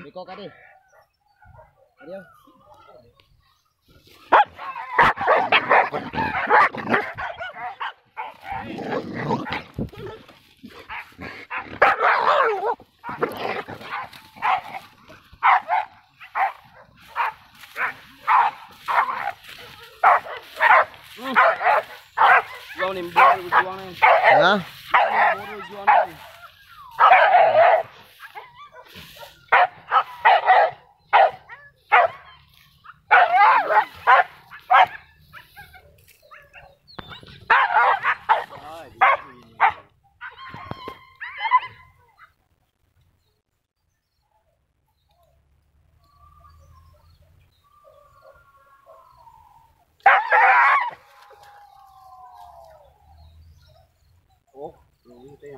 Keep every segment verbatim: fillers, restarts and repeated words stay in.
Beko ka deh. Adio. Juang ni, buru juang ni. Hah? Buru juang ni. Oh, ini teh.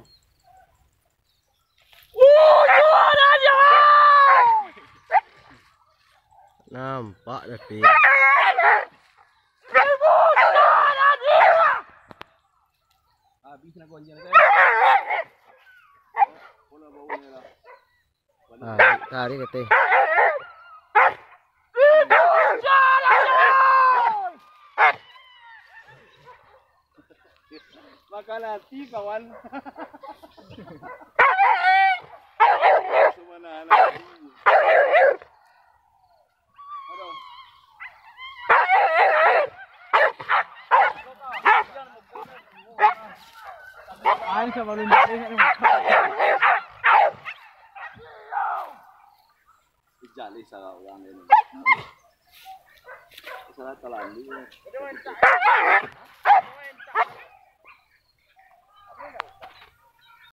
Nampak dah, Pi. Habis nak gua anjing kan? Pola bau ni lah. Ah, tarik kateh. Makan hati, kawan. Cuma nahan hati. Aing sabalun jaleh nak makan. Jaleh salah urang ni. Salah talandu.